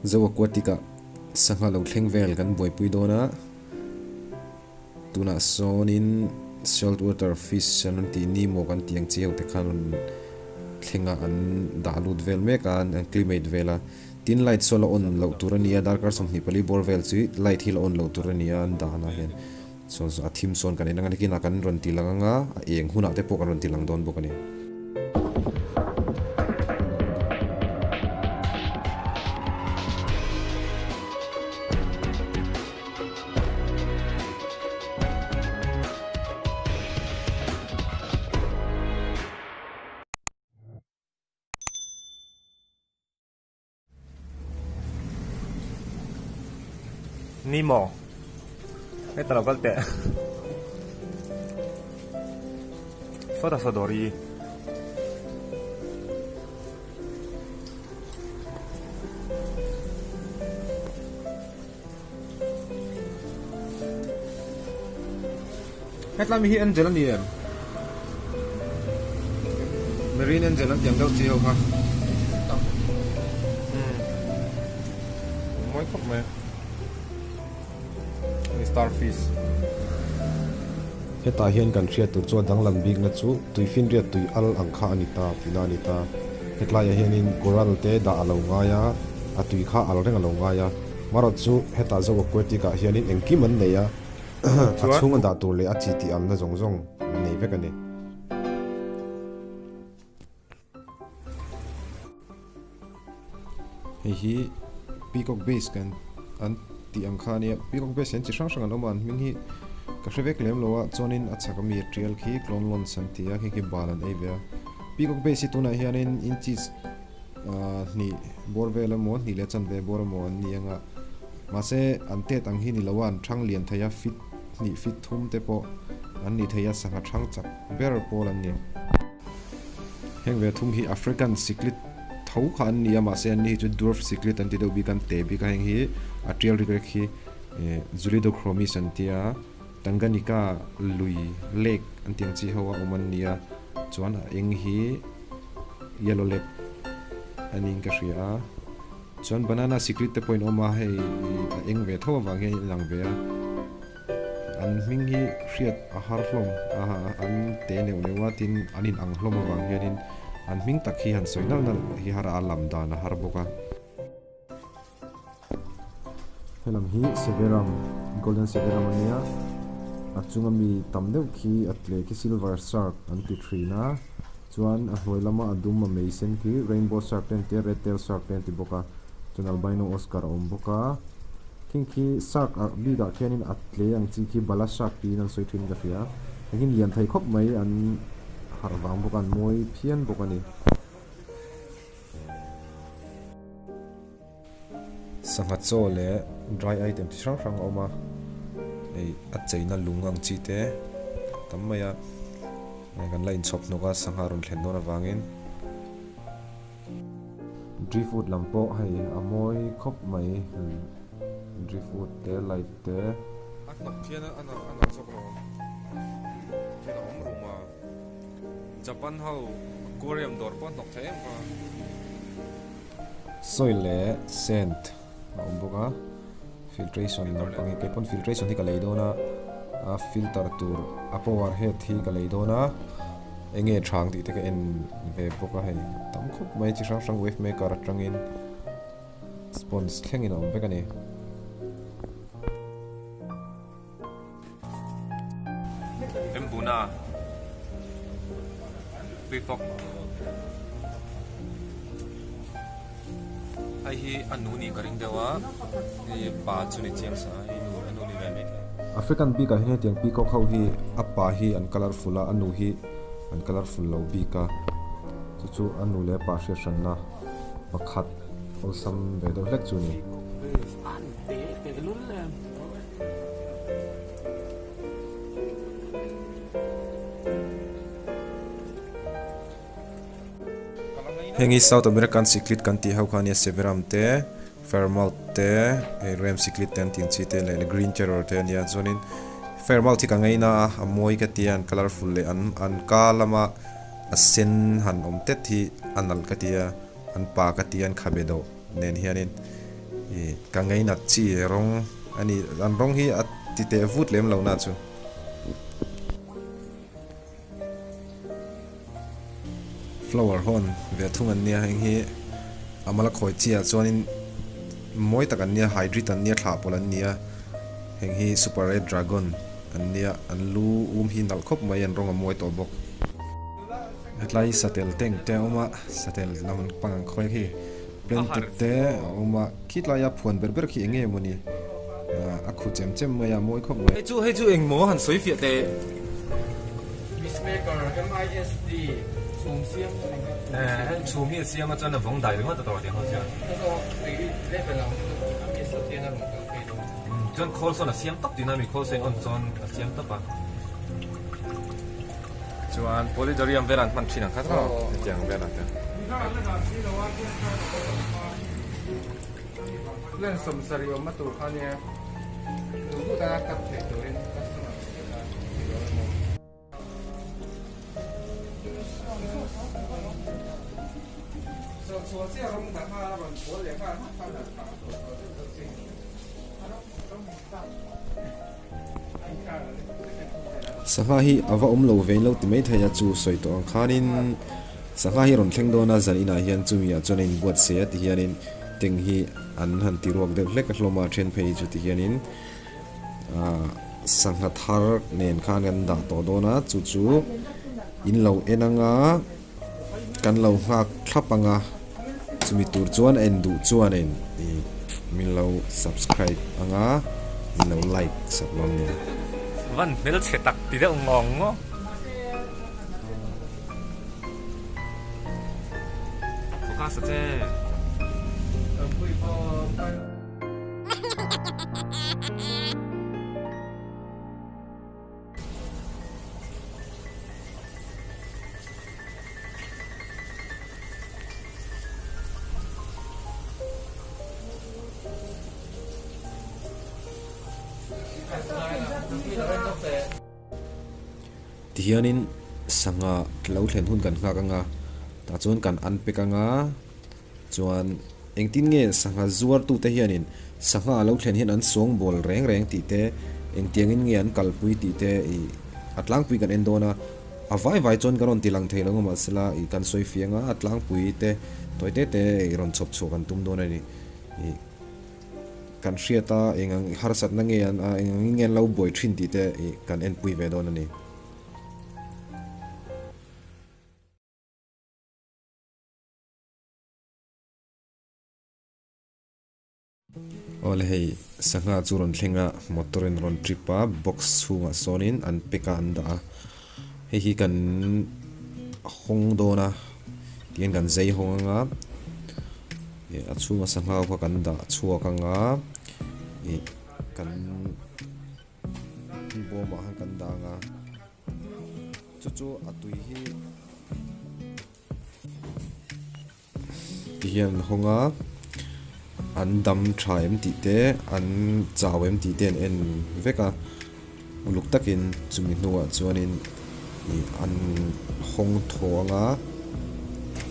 Zo Aquatic ah sangha lo thleng vel kan buaipui dawn a, tunah sawnin salt water fish an rawn tih Nemo kan tih ang chi ho te khan rawn thleng a an dah lut vel mek a an climate vel a, tin light saw la on loh tur a ni a darkar 24 bawr vel chu light hi la on loh tur a ni a an dah na hian saw a thim sawn kan en ang a nikinah kan rawn ti lang ang a a eng hunah te pawh kan rawn ti lang dawn bawk a ni. Ni maw? Heta lo kal teh. Sawta saw dawr hi. Hetlai mi hi angel a ni em? Marine angel an tiang deuh chi ho kha. Mawi khawp mai. Hei starfish. Hetah hian kan hriat tur chu a danglam bikna chu tuifinriat tui al ang kha a ni ta tihna a ni ta. Hetlaiah hianin coral te dah a lo ngai a, a tui kha al reng a lo ngai a. Marawt chu hetah Zo Aquatic ah hianin engkim an nei a, a chhunga dah tur leh a chi tih alna zawng zawng an nei vek a ni. Hei hi peacock base kan an tih ang kha a nia peacock base hian chi hrang hrang an awm a an hming hi ka hre vek lem lo a chuanin a chhak ami a tial khi clonlons an ti a khi khi bal an ei ve a peacock base hi tunah hianin inches ah hnih bawr vel emaw hnih leh chanve bawr emaw an ni ang a mahse an tet ang hi ni lo a an thang lian thei a fit hnih fit thum te pawh an ni thei a sangha thang chak ber pawl an ni. Heng ve thung hi African cichlid tho kha an ni a mahse an ni hi chu dwarf cichlid an ti deuh bik a an te bik a heng hi a tial rik rek hi eh Julidochromis an tia Tanganyika lui lake an tih ang chi ho a awm an ni a chuan a eng hi yellow lab a niin ka hria a chuan banana cichlid te pawhin awm a hei a eng ve tho avang hian a inang ve a. An hming hi hriat a har hlawm a, an te neuh neuh a, tin an in ang hlawm avang hianin an hming tak hi han sawi nalh nalh hi har a, a lam dan a har bawk a. Helam hi Severam, Golden Severam a nia, a chunga mi tam deuh khi a tle khi Silver Shark an ti thin a, chuan a hnuai lama a dum a mei sen khi Rainbow Shark te an ti a, Red Tail Shark te an ti bawk a, chuan Albino Oscar a awm bawk a. Khing khi shark ah bik ah khianin a tle ang chi khi bala shark tiin an sawi thin ka hria. Heng hi lian thei khawp mai an harh vang bawk a an mawi phian bawk a ni. Sangha chaw leh dry item chi hrang hrang a awm a, hei a cheina lung ang chi te tam mai a, hei kan la inchhawp hnawk a sangha rawn thlen dawn avangin. Driftwood lam pawh hei a mawi khawp mai driftwood te light te. A hnawk khian a nalh a nalh zawk lo khian a awm rum a Japan ho aquarium dawr pawh a hnawk thei em kha. Soil leh sand a awm bawk a filtration lampang hi keipawn filtration hi ka lei dawn a a filter tur a power head hi ka lei dawn a eng nge thang tih te ka en ve bawk a hei tam khawp mai chi hrang hrang wave maker atangin sponge thlengin a awm vek a ni. Embuna peacock hei hi a nu nih ka ring deuh a hei pa chu ni chiang sa hei nu a nu ni ve mai thei. African bik ah hian hetiang peacock ho hi a pa hi an colourful a a nu hi an colourful lo bik a chu chu a nu leh a pa hriat hranna pakhat awlsam ve deuh hlek chu a ni. Heng hi South American cichlid kan tih ho kha ania severum te fairmouth te hei ram cichlid te an tih ang chi te leh green terror te ania chuanin fairmouth hi ka ngaina a a mawi ka tia an colourful leh an an ka lama a sen han awm tet hi a nalh ka tia an pa ka tia an khabe deuh nen hianin. Ih ka ngeinat chi rawng a ni an rawng hi a ti teh vut lem lo na chu. Flower hawn ve thung an nia heng hi a mala khawi chi ah chuanin mawi tak an nia hybrid an nia thlah pawlh an nia heng hi super red dragon an nia an lu um hi nalh khawp mai an rawng a mawi tawh bawk. Hetlai satel tank te a awm a satel lam pang ang khawi khi planted te a awm a khitlai a phuan ber ber khi eng nge mawni a khu chem chem mai a mawi khawp mai. Hei chu hei chu eng maw han sawi fiah teh. Mistmaker, MISD, chhum siam chu eng nge chhum siam. Heng chhum hi a siam a chuan a vawng dai ringawt a tawh tiang ho chuan. Hei zawng tui level ang chu a mist a chian a rawn kal phei dawn. Chuan khawl sawn a siam tawp tihna mi khawl sawn on chuan a siam tawp a. Chuan polydorium vel an hman thin ang kha tawh hetiang velah te. Plan sawmsarih awm a tur kha nia duh duh tana cut theih turin customer te kha ti dawn emaw. Sangha hi a va awm lo ve lo ti mai thei a chu sawi tawh ang khanin sangha hi rawn thleng dawn a zan inah hian chumi ah chuan a inbuatsaih a ti hianin tank hi an han ti ruak deuh hlek a hlawm a then phei chu ti hianin ahh sangha thar nen khan kan dah tawh dawn a chu chu in lo en anga kan lo nghak thlap anga chumi tur chuan en duh chuanin ih min lo subscribe anga min lo like sak dawn nia. Van hmelchhe tak ti deuh ngawng ngawng. Focus a che. Tihianin sangha lo thlen hun kan nghak anga tah chuan kan unpack anga chuan engtin nge sangha zuar tute hianin sangha a lo thlen hian an sawngbawl reng reng tih te engtiangin nge an kalpui tih te ih a tlangpui kan en dawn a a vai vai chuan kan rawn ti lang thei lo ang mahsela ih kan sawi fiang a a tlangpui te tawi te te ih rawn chhawp chhuah kan tum dawn a ni ih. Kan hriat a, eng ang harsatna nge an a, eng angin nge an lo buai thin tih te ih kan enpui ve dawn a ni. Awle hei sangha chu rawn thleng a, motor in rawn trip a, box chhungah sawnin an pack a an dah a, hei hi kan hawng dawn a, tihian kan zai hawng anga. Ih a chhunga sangha kha kan dah chhuak anga ih kan bawmah khan kan dah anga chu chu a tui hi ti hian an hawng a an dam tha em tih te an chau em tih te an en vek a uluk takin chumi hnuah chuanin ih an hawng thaw anga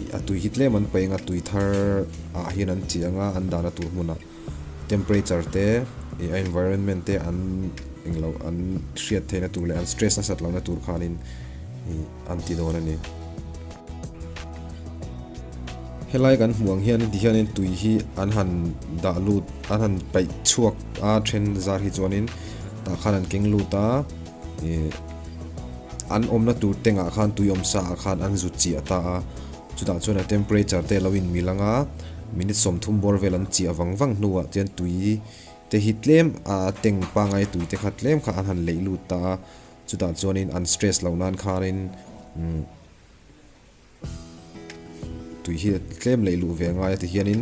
ih a tui hi tlem an paih anga tui thar ah hian an chih anga an dahna tur hmunah temperature te ih a environment te an englo an hriat theihna tur leh an stress nasat lohna tur khanin ih an ti dawn a ni. Helai kan hmuh ang hian tihianin tui hi an han dah lut an han paih chhuak a then zar hi chuanin tah khan an keng lut a ih an awmna tur tank ah khan tui awm sa ah khan an zut chiah ta a chutah chuan a temperature te a lo inmil ang a minute 30 bawr vel an chiah vang vang hnuah chuan tui te hi tlem a tank pangngai tui te kha tlem kha an han leih lut ta a chutah chuanin an stress loh nan khanin umm. Tui hi tlem leih luh ve a ngai a tihianin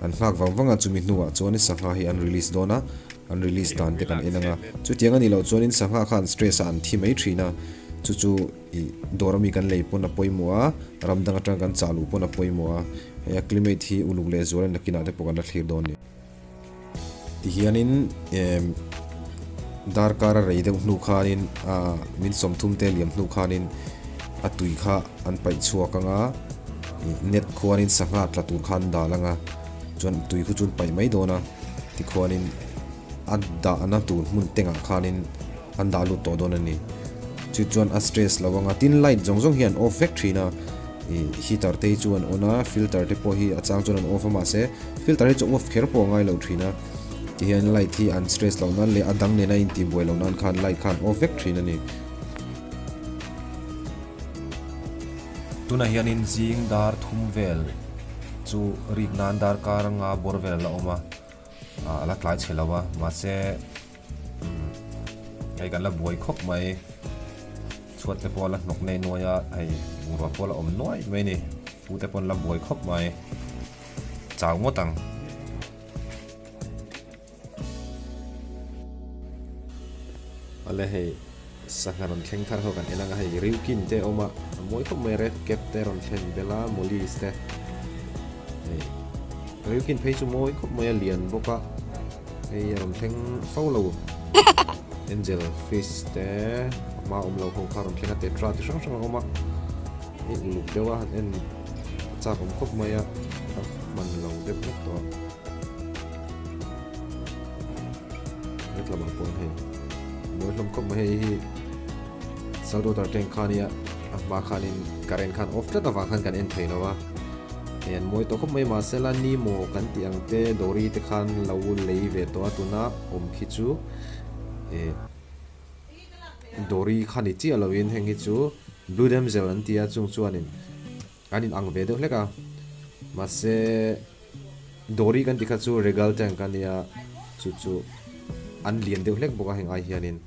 an nghak vang vang a chumi hnuah chuan sangha hi an release dawn a an release dan te kan en ang a chutiang a nih loh chuanin sangha kha an stress a an thi mai thin a chu chu ih dawr ami kan lei pawn a pawimawh a ram dang atang kan chah luh pawn a pawimawh a hei a climate hi uluk leh zual a nakinah te pawh kan la thlir dawn a ni. Tihianin emm darkar a rei deuh hnu khanin ahh min 30 te liam hnu khanin a tui kha an paih chhuak ang a ih net khuanin sangha tla tur kha an dal ang a. chuan tui khu chu an paih mai dawn a tikhuanin a dahna tur hmun tengah khanin an dah lut tawh dawn a ni. Chu chuan a stress lo anga tin light zawng zawng hi an off vek thin a ih heater te hi chu an on a filter te pawh hi a chang chuan an off a mahse filter hi chu off kher pawh a ngai lo thin a tihian light hi an stress loh nan leh a dang nena intihbuai loh nan khan light kha an off vek thin a ni. Tunah hianin zing dar thum vel chu rik nan darkar anga bawr vel a la awm a a la tlai chhe lo a mahse hei kan la buai khawp mai chhuat te pawh a la hnawk nei nuai a hei bungrua pawh a la awm nuai mai a ni pu te pawh an la buai khawp mai chau ngawt ang. Awle hei sangha rawn thleng thar ho kan en anga hei riukin te a awm a a mawi khawp mai red cap te rawn thlen belh a mollies te hei riukin phei chu mawi khawp mai a lian bawk a hei a rawn thleng fo lo angel fish te a hma awm lo ho kha a rawn thleng a tetra ti hrang hrang a awm a hei uluk deuh a han en a chak awm khawp mai a a hman lo deuh hlek tawh a. Hetlamah pawh hei mawi hlawm khawp mai hei hi salt water tank kha ania a hma khanin current khan off tlat avang khan kan en thei lo a hei an mawi tawh khawp mai mahsela Nemo kan tih ang te Dory te khan lo lei ve tawh a tuna awm khi chu eh Dory kha ni chiah lovin heng hi chu blue damsel an ti a chung chuanin an in ang ve deuh hlek a mahse. Dory kan ti kha chu Regal tank a nia, chu chu an lian deuh hlek bawk a heng ai hianin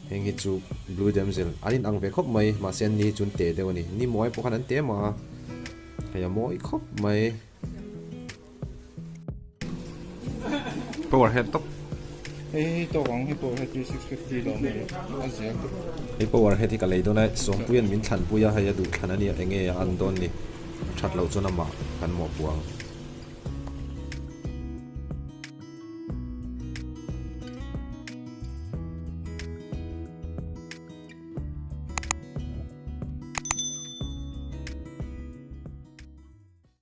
heng hi chu Blue Damsel an in ang ve khawp mai mahse an ni hi chu an te deuh a ni, ni mawi pawh khan an te mah a, hei a mawi khawp mai. Power head tawp. Hei hei tawk ang hei power head hi 650 lo mai a zel. Hei power head hi ka lei dawn a, Sawmpuia'n min thlanpui a, hei a duh thlan a nia enge a an dawn ni. That loh chuan amah kan mawhpuh ang.